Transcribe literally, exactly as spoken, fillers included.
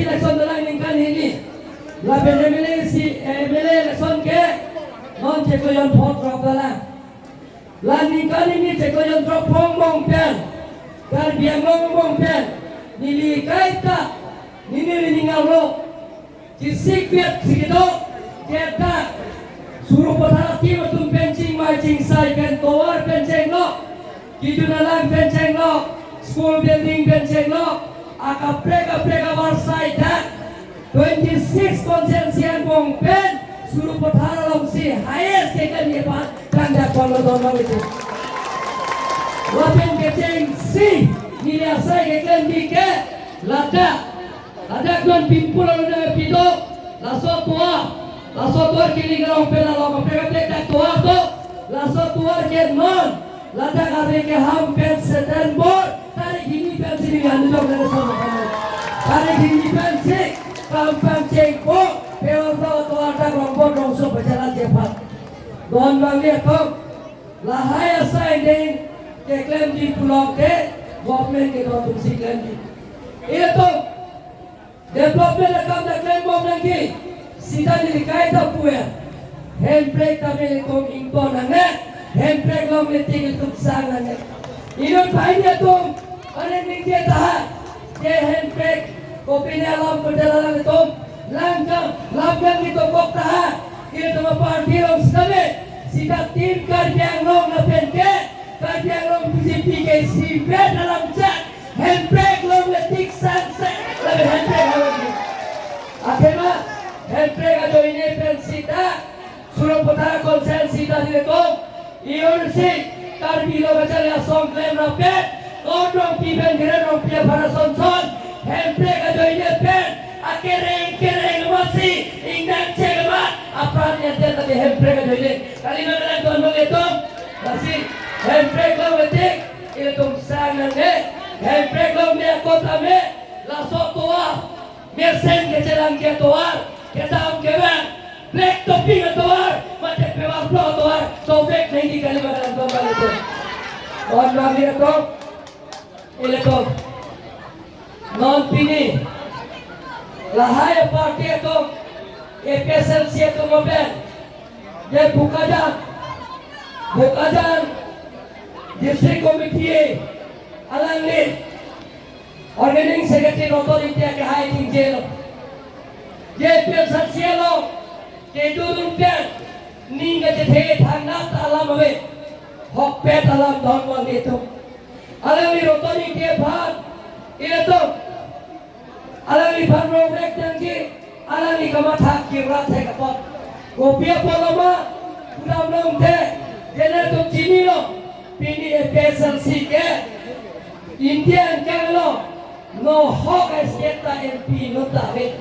election dolang ningkan hini. Lapen M L A si, M L A election ke non chiklo jonphongrok dolang. La ningkan hini chiklo jonphongrok angbong pen, Karbi Anglong angbong pen, neli kaita, neli ning arlo, kisik piat si kedo, keta, Sarupathar atim atum pen chingmai chingsai pen tovar pen chenglok, kejun alang pen chenglok, school building pen chenglok, akaprek kaprek avarsai dak, twenty six constituency angbong pen Sarupathar alongsi highest keklem aphan tangda ponlo don abang itum. Lapen kechengsi neli asai keklemji ke ladak, ladak non Pimpul along nangpido, laso tovar, laso tovar Killing arong pen along kaprek kaprek dak tovar do, laso tovar ke non ladak are keham pen seten bor, tarik hini pensi neli anujok nangkesoma kamo. Tarik hini pensi kam pangchengpo, pevang pevang tovar dak rongbot rongso pachalanji aphan. Don abang itum, lahai asai deng keklemji pulote, government kedo atumsi klemji. Itum development akam ta klembom nangji, sita neli kaita pu-e. Hemprek tame ilitum ington nangne, hemprek longle tik ilitum sang nangne. Inut banghini atum, aning ningje taha, je hemprek kopine alam kote alam itum langkam, langkam itum kok taha, ilitum aparty along sitame, sita Team Karbi Anglong lapen ke Karbi Anglong B J P ke isivet alam chak, hemprek longle tik sangse, lapen hemprek along. Athema, hemprek ajoine pen sita, Sarupathar constituency ta diletum, iyorsi, Karbi lo kacharli asong klem rapet, Kon Rongpi pen Dhiren Rongpi aphan asonson, hemprek ajoine pen, akereng kereng masi, ingdang chek ma, apran ya dia tadi hemprek ajoine. Kali ma kalang don abang itum, lasi, hemprek longle tik, ilitum sang nangne, hemprek longle ako tame, laso tovar, mesen kechelangji atovar, kedam kevang, black topping atovar, mate pevang plo atovar, dovek nangji kali ma kalang don abang itum. Don abang itum, ilitum. Non pini, lahai aparty atum, A P H L C atum aben, je Bokajan, Bokajan District Committee alangli Organizing Secretary Roton Ingti akehai tingjelo. Je A P H L C along kedodun pen ning kachethe thangnat alam ave. Hokpet alam don abang itum. Alangli Roton Ingti aphan, ilitum, alangliphan rorek nangji, alangli kamatha kevang thek apot. Kopi apotlo ma, pudam longte, je nelitum chinilo, pini A P H L C ke India angkang lo, no hok state ta M P no ta ave.